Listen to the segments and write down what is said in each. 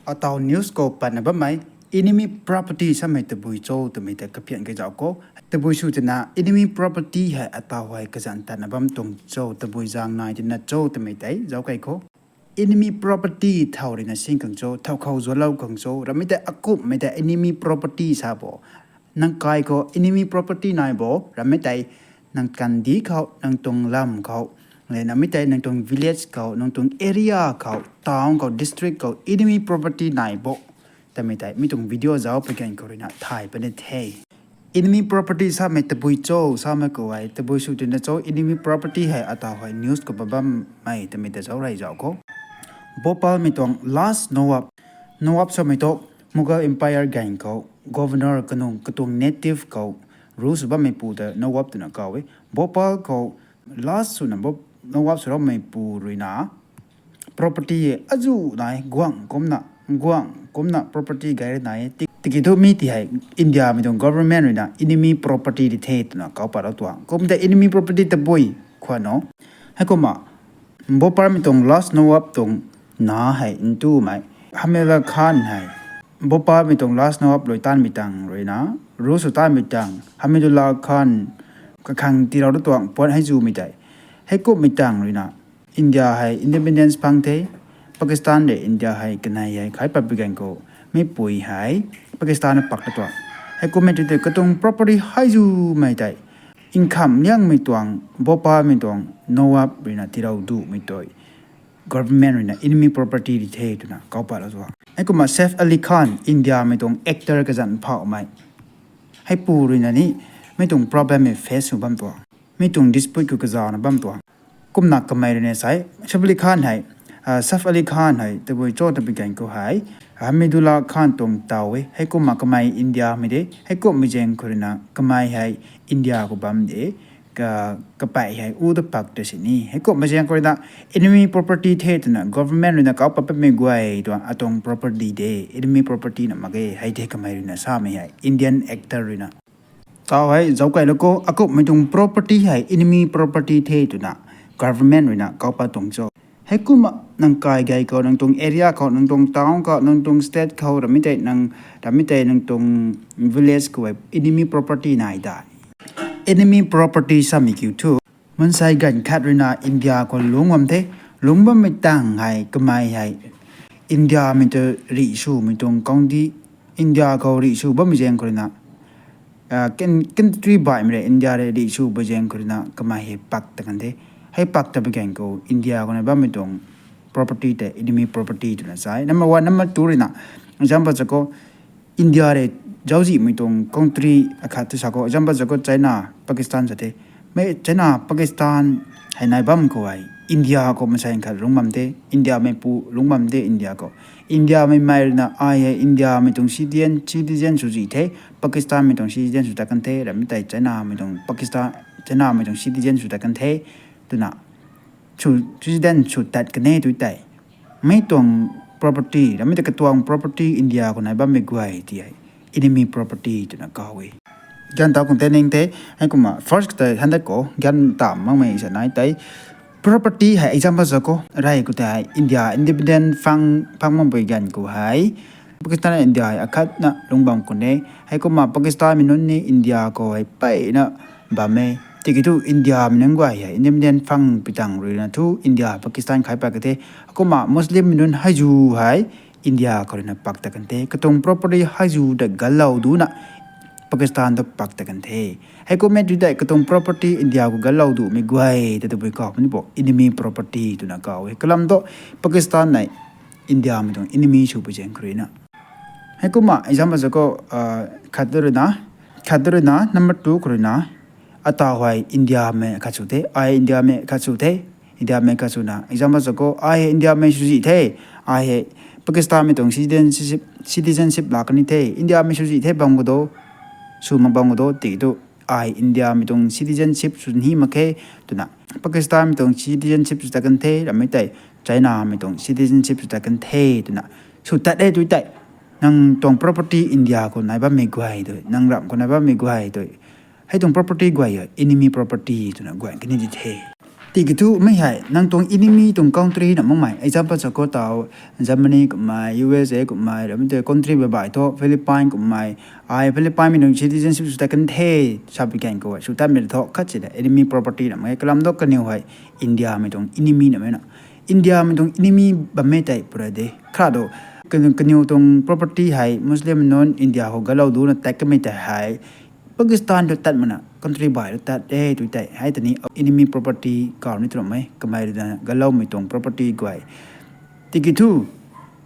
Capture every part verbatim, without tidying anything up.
Ataw news khou patna bammei, enemy property samei tabui cho twmei tei kaphian kazauh khou. Tabui sw twna enemy property hei ataw hei kazanc tatna bam tuang cho tabui zaeng nai tina cho twmei tei zauc kei khou. Enemy property thow ruina sin khang cho, thow khou zualou khang cho, ramei tei akumhmei tei enemy property sa bo. Nang kai khou enemy property nai bo, ramei tei nang kandih khou, nang tuang lam khou, le namei tei nang tuang village khou, nang tuang area khou, town khou, district khou, enemy property nai bo. Tamei tei mi tuang video zauc pui gan khou ruina thay puni the. Enemy property samei tabui cho, samei khou hei tabui sw twna cho, enemy property hei ataw hei news khou bammei tamei tei zauc rey zauc khou. Bhopal mei tuang last Nawab, Nawab samei tu Mughal Empire gan khou governor kanung katuang native khou rule sw bammeipu ta Nawab twna kaw e. Bhopal khou last swna Nawab sw raumeipu ruina property azu nai, guang kumna, guang kumna property gay nai. Tiki thu mi ti hei Indiamei tuang government ruina enemy property di the twna kaw patlou tuang. Kum tei enemy property tabui khwan o. Heikumna Bhopalmei tuang last Nawab tuang na hei ntumei Hamidullah Khan hei Bhopalmei tuang last Nawab lui tanmei tang ruina, rule sw tanmei tang Hamidullah Khan kakhang tiilou tuang puan hei zumei tei. Heikumhmei tang ruina India hei independence phang the, Pakistan de India hei kanei hei khai pat pui gan khou, meipui hei Pakistan na pak tuang. Heikumhmei tei katuang property hei zumei tei, nkham liangmei tuang, Bhopalmei tuang Nawab ruina tiilou dumei tei government ruina enemy property di the twna kaw patlou tuang. Heikumna Saif Ali Khan, Indiamei tuang actor kazanc phauhmei, heipu ruina ni mi tuang problem hei face sw bam tuang, mi tuang dispute khou kazauhna bam tuang. Kumna kamei ruina sa e, Saif Ali Khan hei, Saif Ali Khan hei tabui cho tabui gan khou hei Hamidullah Khan tuang taw e. Heikumna kamei Indiamei de, heikumhmei zaeng khou ruina kamei hei India khou bam de, kapey hei u ta pak ta sini. Heikumhmei zaeng khou ruina enemy property the twna government ruina kaw pat patmei guay tuang atuang property de, enemy property na mak ge hei the kamei ruina samei hei Indian actor ruina. Taw hei zauc kailou khou, akumhmei tuang property hei enemy property the twna government ruina kaw pat tuang cho. Heikumna nang kai gay khou, nang tuang area khou, nang tuang town khou, nang tuang state khou, ramei tei nang, ramei tei nang tuang village khou hei enemy property nai da. Enemy property samei kiu thu, mansei ganv khat ruina India khou lungc bam the, lungc bammei tang hei kamei hei Indiamei ta rih swmei tuang county, India khou rih sw bammei zaeng khou ruina, country baihmei rui India rui rih sw bui zaeng khou ruina kamei hei pak ta kan the. Hei pak ta pui gan khou India khou nai bammei tuang property tei enemy property twna sa e. Number one, number two ruina, example sa khou, India rui zauczihmei tuang country akhat tu sa khou, example sa khou China, Pakistan sa the. Mei China, Pakistan hei nai bam khou hei India khou mansei khat lungc bam the, Indiameipu lungc bam the India khou. Indiamei mei ruina ai hei Indiamei tuang citizen, citizen sw zih the, Pakistanmei tuang citizen sw tat kan the, ramei tei Chinamei tuang Pakistan, Chinamei tuang citizen sw tat kan the, twna citizen sw tat kan e tu tei, mei tuang property, ramei tei katuang property India khou nai bammei guay ti hei enemy property twna kaw e. Gan taw khang tei ning the, heikumna first tei handa khou gan tam makmei sa nai tei, property hei example sa khou rey khou tei hei India independent phang, phang makpui gan khou hei Pakistan India hei akhatna lungc bam khou ne. Heikumna Pakistanmei nunc ni India khou hei peyna bam e. Tiki thu Indiamei nunc guay hei independent phang pui tang ruina thu India Pakistan khai pat ka the. Heikumna Muslimmei nunc hei zu hei India khou ruina pak ta kan the. Katuang property hei zu ta galou duna Pakistan ta pak ta kan the. Heikumhmei tu tei katuang property India khou galou dumei guay ta tabui kaw puni bo enemy property twna kaw e. Kalam tu Pakistan nei Indiamei tuang enemy sw pui zaeng khou ruina. Heikumna example sa khou, khat ruina, khat ruina, number two khou ruina, ataw hei Indiamei khat sw the, ai Indiamei khat sw the, Indiamei khat swna example sa khou ai hei Indiamei sw zih the, ai hei Pakistanmei tuang citizenship, citizenship laa kan ni the, Indiamei sw zih the bam khou do, sw mak bam khou do tiki thu ai Indiamei tuang citizenship sw ni mak khe twna, Pakistanmei tuang citizenship sw tat kan the, ramei tei Chinamei tuang citizenship sw tat kan the twna sw tat e tu tei, nang tuang property India khou nai bammei guay tu, nang ramh khou nai bammei guay tu, hei tuang property guay hei enemy property twna guang kan ni di the. Tiki thu mei hei nang tuang enemy tuang country na makmei, example sa khou tau Germany kummei, U S A kummei, ramei tei country babai thu Philippine kummei, ai Philippine mei tuang citizenship sw tat kan the, sa pi gan khou sw tatmei thu khat sina enemy property na mak e. Kalam thu kaniw hei Indiamei tuang enemy na mei na, Indiamei tuang enemy bammei tei pura de kha do. Kaniw tuang property hei Muslimmei nunc India khou galou duna tat kamei tei hei Pakistan tu tat mana country bai tu tat e tu tei hei tei ni enemy property kau ni twmei kamei ruina galoumei tuang property guay. Tiki thu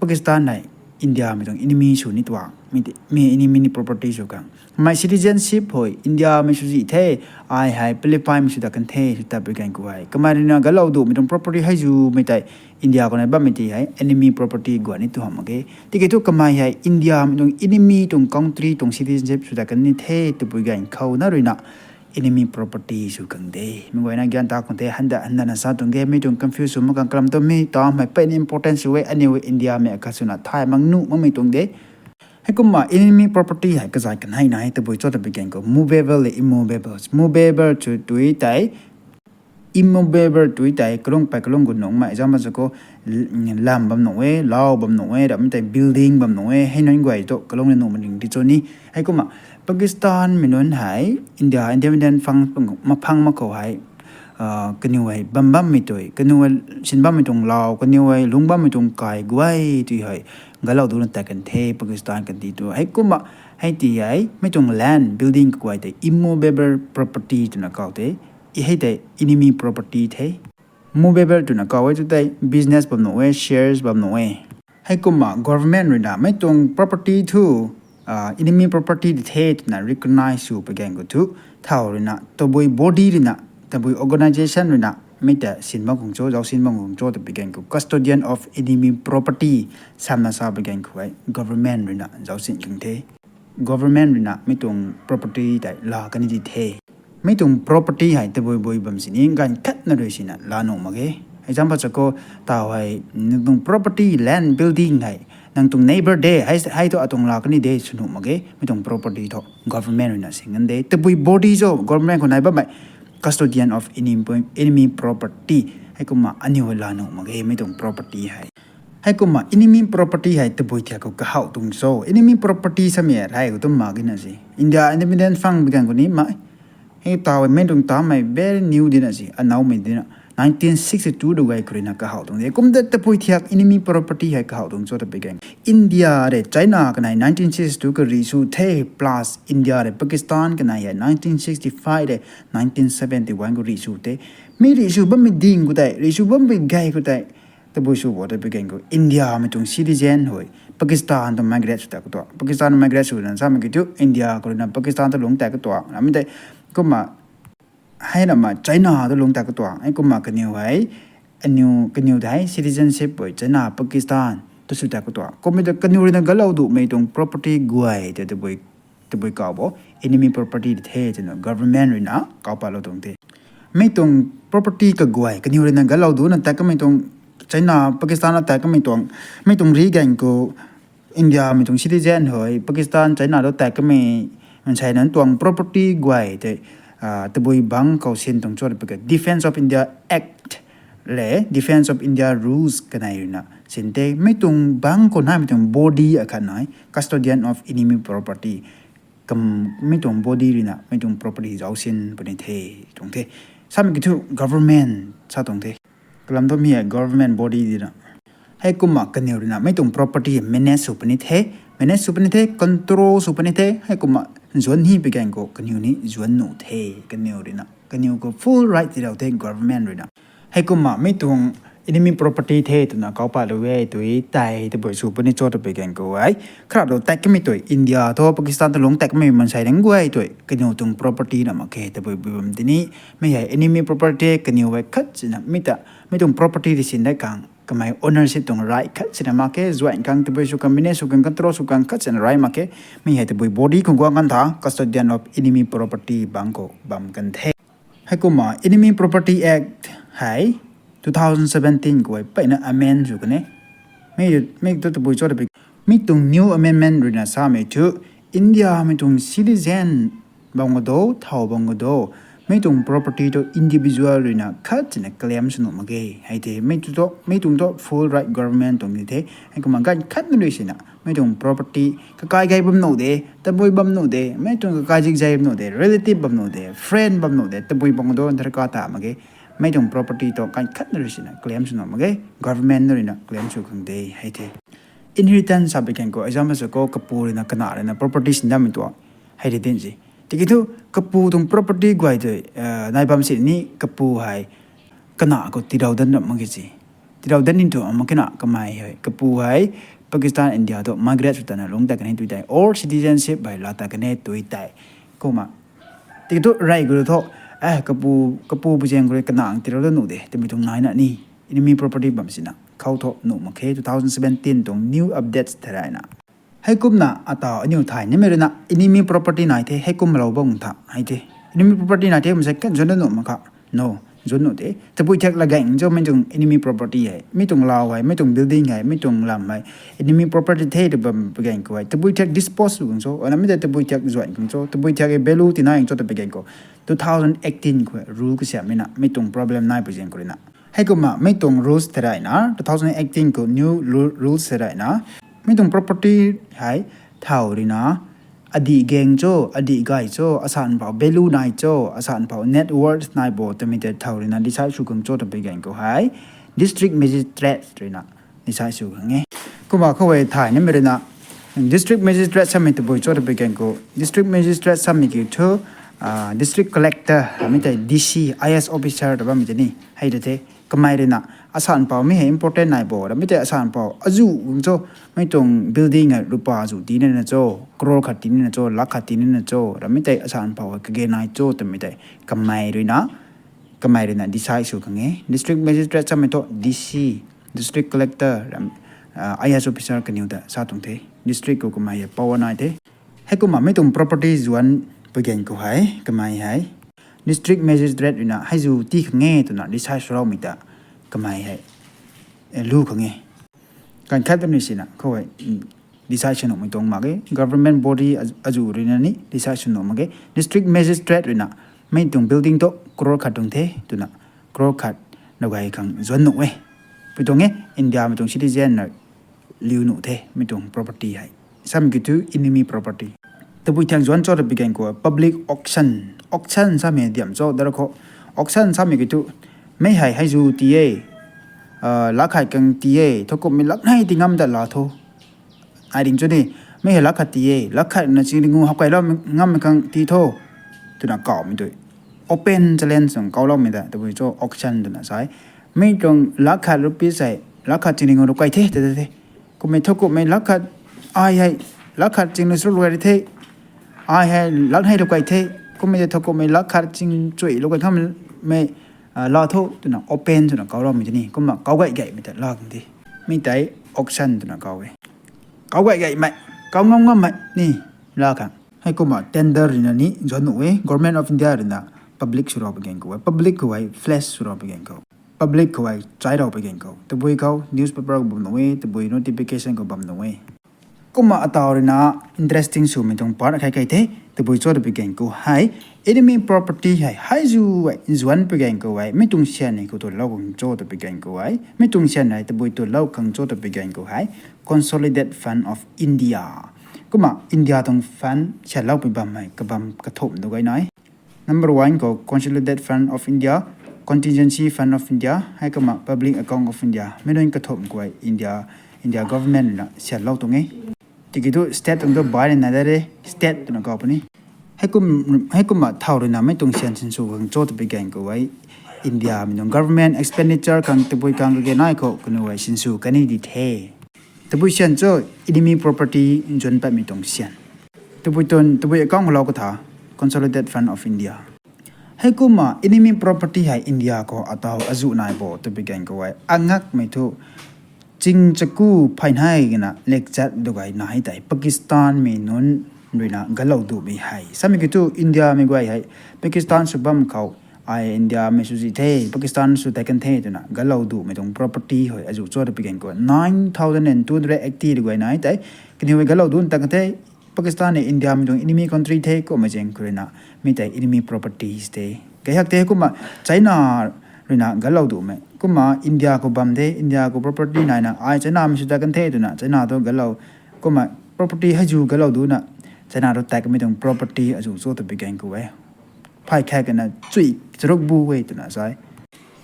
Pakistan hei Indiamei tuang enemy sw ni tuang, mi enemy ni property sw khang kamei citizenship hei Indiamei swzi the, ai hei Philippinemei sw tat kan the sw tat pi gan khou hei kamei ruina galou dumei tuang property hei zumei tei India khou nai bammei tei hei enemy property guay ni tu hamh mak ge. Tiki thu kamei hei Indiamei tuang enemy tuang country tuang citizenship sw tat kan ni the tabui gan khou na ruina enemy property sw khang de. Mei guayna gyan ta khang the, handa handa na sa tuang ge, mei tuang confuse sw mak khang. Kalam thu mi tamei peyna important sw e, aniu Indiamei akhat swna thay mak nuh makmei tuang de. Heikumna enemy property hei kazat kanhei na e tabui cho ta pi gan khou movable le immovable. Movable chu tui tei immovable tui tei kalung pei kalung gu nungmei, example sa khou lam bam nuh e, lau bam nuh e, ramei tei building bam nuh e, hei nunc guay tu kalung na nuhmei ling di cho ni. Heikumna Pakistanmei nunc hei India independent phang maphang mak khou hei kaniw hei bam bammei tui, kaniw hei sin bammei tuang lau, kaniw hei lungc bammei tuang kai guay tui hei galou duna tat kan the Pakistan kandih tu. Heikumna hei tei hei mei tuang land building kaguay tei immovable property twna kau the. Hei tei enemy property the. Movable twna kau e tu tei business bam nuh e, shares bam nuh e. Heikumna government ruina mei tuang property thu enemy property di the twna recognize sw pi gan khou thu thau ruina tabui body ruina, tabui organisation ruina mei ta sin bam khang cho, zaucsin bam khang cho ta pi gan khou custodian of enemy property samna sa pi gan khou e government ruina zaucsin khang the. Government ruina mei tuang property tei la kan di the. Mei tuang property hei tabui bui bam sini ganv khatna rui sina la nuh mak ge. Example sa khou tau hei nang tuang property land building hei nang tuang neighbor de, hei thu atuang la kan de sw nuh mak ge. Mei tuang property thu government ruina sin kan de. Tabui body cho government khou nai bammei custodian of enemy property. Heikumna aniw hei la nuh mak ge mei tuang property hei. Heikumna enemy property hei tabui thiak khou kahouh tuang cho, enemy property samei hei khou tu mak ge na si. India independent phang pi gan khou ni mei hei tau hei mei tuang tamei very new dina si, anaumei dina nineteen sixty two du gay khou ruina kahouh tuang de. Kum ta tabui thiak enemy property hei kahouh tuang cho ta pi gan, India rei China kanei nineteen sixty two khou rih sw the, plus India rei Pakistan kanei hei nineteen sixty five rei nineteen seventy one khou rih sw the. Mi rih sw bammei ding khou tei, rih sw bammei gay khou tei tabui sw bo ta pi gan khou Indiamei tuang citizen hei Pakistan tu migrate sw tat katuang, Pakistan migrate sw na samei ki thu India khou ruina Pakistan tu lungc tat katuang, ramei tei kumna hei ramna China tu lungc tat katuang. Heikumna kaniw hei, aniw kaniw tei citizenship hei China, Pakistan tu sw tat katuang. Kummei ta kaniw ruina galou dumei tuang property guay tei tabui kau bo enemy property di the twna government ruina kau patlou tuang the. Mei tuang property kaguay kaniw ruina galou duna tat kamei tuang, China, Pakistan na tat kamei tuang, mei tuang rih gan khou Indiamei tuang citizen hei Pakistan, China tu tat kamei mansei nunc tuang property guay tei tabui bangc khou sin tuang cho ta pi gan Defence of India Act le Defence of India rules kanei ruina sin the. Mei tuang bangc khou naimei tuang body akhat nai custodian of enemy property. Mei tuang body ruina mei tuang property zaucsin puni the tuang the. Samei ki thu government sa tuang the. Kalam thu mi hei government body dina. Heikumna kaniw ruina mei tuang property manage sw puni the, manage sw puni the, control sw puni the. Heikumna zuanc hi pi gan khou kaniw ni zuanc nuh the. Kaniw ruina kaniw khou full right tiilou the government ruina. Heikumna mei tuang enemy property the twna kau patlou e tui tei tabui sw puni cho ta pi gan khou e. Kharap lou tat kamei tei India thu Pakistan tu lungc tat kamei mansei nunc guay tei kaniw tuang property na mak khe tabui bui bam tini. Mei hei enemy property kaniw hei khat sina mei ta mei tuang property di sin dat khang kamei ownership tuang right khat sina mak khe, zuan khang tabui sw khang, manage sw khang, control sw khang khat sina right mak khe. Mi hei tabui body khang guang kan tha custodian of enemy property bangc khou bam kan the. Heikumna Enemy Property Act hei two thousand seventeen khou hei peyna amend sw kan e. Mi tu tabui cho ta pi, mi tuang new amendment ruina samei thu Indiamei tuang citizen bam kado, thau bam kado, Mi tuang property tu individual ruina khat sina claim sw nuh mak ge. Hei the, mi tuang tu full right government tuang ni the. Heikumna ganv khat na rui sina mi tuang property kakai gay bam nuh de, tabui bam nuh de, mi tuang kakai zikzai bam nuh de, relative bam nuh de, friend bam nuh de, tabui bam do darkar ta mak ge. Mi tuang property tu ganv khat na rui sina claim sw nuh mak ge. Government na ruina claim sw khang de hei the. Inheritance sa pi kan khou example sa khou kapu ruina kana ruina property sindammei tuang hei ri din si. Tiki thu kapu tuang property guay tu nai bam sini kapu hei kana khou tirou dan ram mak ge si. Tirou dan ni tu mak kena kamei hei kapu hei Pakistan, India tu migrate sw tana lungc ta kan e tui tei or citizenship hei la ta kan e tui tei. Kumna tiki thu rey khou thu, eh, kapu, kapu puzaeng khou rui kana tirou dan nuh de twmei tuang naina ni enemy property bam sina khou thu nuh mak khe. Two thousand seventeen tuang new updates thei rayna. Heikumna ataw aniu thay nimei ruina enemy property nai the, heikum lou bam tha hei the. Enemy property nai the, masa kan zon nuh mak kha. No, zon nuh de. Tabui thak la gang cho mi tuang enemy property hei, mi tuang lau hei, mi tuang building hei, mi tuang lam hei enemy property the tw bam pi gan khou hei tabui thak dispose sw khang cho, ana mi tei tabui thak zuan khang cho, tabui thak e value tina khang cho ta pi gan khou two thousand eighteen khou rule kasiamhmei na mi tuang problem nai puzaeng khou ruina. Heikumna mi tuang rules thei rayna, two thousand eighteen khou new ru-, rules thei rayna, mi tuang property hei thow ruina adih gang cho, adih gay cho, asan phou value nai cho, asan phou net worth nai bo twmei tei thow ruina decide sw khang cho ta pi gan khou hei district magistrate ruina decide sw khang e. Kumna khou hei thay nimei ruina district magistrate samei tabui cho ta pi gan khou district magistrate samei kiu thu district collector mi tei D C, I A S officer ta bammei tei ni hei ta the. Kamei ruina asan phou mi hei important nai bo ramei tei asan phou azu khang cho, mi tuang building hei rupa azu tinina cho, crore khat tinina cho, lakh khat tinina cho ramei tei asan phou hei kage nai cho twmei tei kamei ruina, kamei ruina decide sw khang e. District magistrate samei thu D C, district collector, I A S officer kaniw ta sa tuang the. District khou kamei hei power nai the. Heikumna mi tuang property zuan pi gan khou hei kamei hei district magistrate ruina heizu ti khang e twna decide swloumei ta kamei hei lu khang e. Ganv khat na rui sina khou hei decide sw nuhmei tuang mak ge. Government body azu ruina ni decide sw nuh mak ge. District magistrate ruina mi tuang building tu crore khat tuang the twna crore khat na gay khang zuan nuh e. Pui tuang e, Indiamei tuang citizen na liu nuh the mi tuang property hei. Samei kiu thu enemy property. Tabui thang zuan cho ta pi gan khou public auction. Auction samei diam cho dara khou. Auction samei kiu thu mei hei heizu ti e, lakh khat khang ti e, thow kumhmei lakh nei ti ngam ta la tho. Ai ding cho ni, mei hei lakh khat ti e, lakh khat na ching ringu hap kailou ngammei khang ti tho twna kawmei tui open challenge tuang kawloumei ta tabui cho auction twna sa e. Mi tuang lakh khat rupees hei lakh khat ching ringu rui kai the ta the. Kumhmei thow kumhmei lakh khat, ai hei lakh khat ching ringu rui kai the, ai hei lakh nei rui kai the. Kumhmei tei thow kumhmei lakh khat ching chui rui kai khammei la tho twna open twna kawloumei tei ni. Kumna kawgay gaymei ta la khang the. Mi tei auction twna kaw e. Kawgay gaymei, kaw ngam ngammei ni la khang. Heikumna tender ruina ni zuan nuh e, Government of India ruina public swlou pi gan khou e, public khou hei flash swlou pi gan khou, public khou hei chailou pi gan khou, tabui khou newspaper khou bam nuh e, tabui notification khou bam nuh e. Kumna ataw ruina interesting swmei tuang part akhei kei the. Tabui cho ta pi gan khou hei enemy property hei heizu hei zuan pi gan khou hei mi tuang syan ni khou tu lou khang cho ta pi gan khou hei, mi tuang syan hei tabui tu lou khang cho ta pi gan khou hei Consolidated Fund of India. Kumna India tuang fund syanlou pi bam hei kabam kathumh tu gay nai. Number one khou Consolidated Fund of India, Contingency Fund of India, heikumna Public Account of India. Mi nunc kathumh khou hei India, India government ruina syanlou tuang e. Tiki thu state tuang thu bai ruina de re, state twna kaw puni. Heikum, heikumna thow ruina mi tuang syan sinsw khang cho ta pi gan khou hei Indiamei tuang government expenditure khang tabui khang kage nai khou kaniw hei sinsw kani di the. Tabui syan cho enemy property zuan patmei tuang syan. Tabui tuang, tabui account khou lou katha, Consolidated Fund of India. Heikumna enemy property hei India khou ataw azu nai bo ta pi gan khou hei angakmei thu ching chaku phay nei gana lekchat dugay nai tei Pakistanmei nunc ruina galou dumei hei. Samei kiu thu Indiamei guay hei Pakistan sw bam khou, ai Indiamei sw zi the, Pakistan sw tei kan the twna galou dumei tuang property hei azu cho ta pi gan khou nine thousand and two hundred eighty dugay nai tei kaniw hei galou dun ta kan the. Pakistan hei Indiamei tuang enemy country the kumhmei zaeng khou ruina mi tei enemy properties tei Kahak the kumna China ruina galou dumei. Kumna India khou bam the, India khou property naina ai China mei sw ta kan the twna China tu galou. Kumna property haizu galou duna China tu tak kamei tuang property azuh cho twpui gan khou e. Phay khat kana chui charuk bu e twna sai.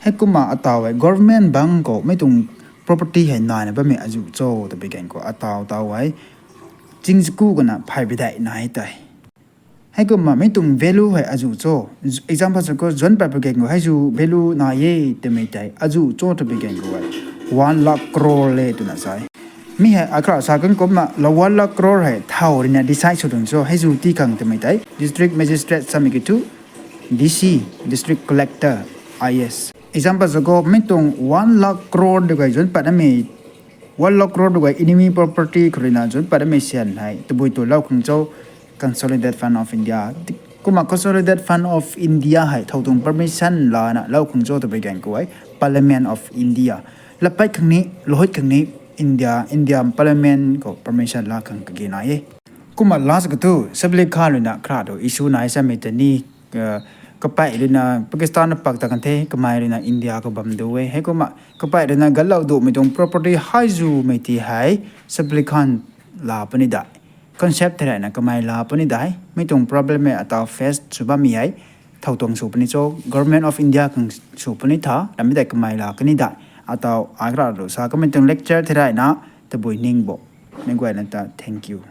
Heikumna ataw e government bang khou mei tuang property hei naina bammei azuh cho twpui gan khou ataw taw e. Chingzaku kana phay bidai nai tei. Heikumna mei tuang value hei azuh cho. Example sa khou zuan pat pui gan khou haizu value nai e twmei tei azuh cho twpui gan khou e. One lakh crore le twna sai. Mi hei akra sa kan kumna la one lakh crore hei thau ruina decide sw tuang cho haizu tii khang twmei tei district magistrate samei ki thu D C, district collector, I S. Example sa khou mei tuang one lakh crore de guay zuan pat namei one lakh crore de guay enemy property khou ruina zuan pat namei sian hei tabui tu lou khang cho Consolidated Fund of India. Kumna Consolidated Fund of India hei thau tuang permission lana lou khang cho twpui gan khou e Parliament of India. Lapat khang ni, lohit khang ni India, India Parliament khou permission la khang kage nai e. Kumna last ka thu Sablakhan ruina kra tu issue nai samei ta ni, kapei ruina Pakistan na pak ta kan the, kamei ruina India khou bam du e. Heikumna kapei ruina galou dumei tuang property haizu mei ti hei Sablakhan la puni dai. Concept thei ruina kamei la puni dai. Mei tuang problem e ataw face sw bammei hei thau tuang sw puni cho, Government of India khang sw puni tha, ramei tei kamei la kani dai. Ataw akra tu sa kamei tuang lecture thei ruina tabui ning bo. Mei guayna ta thank you.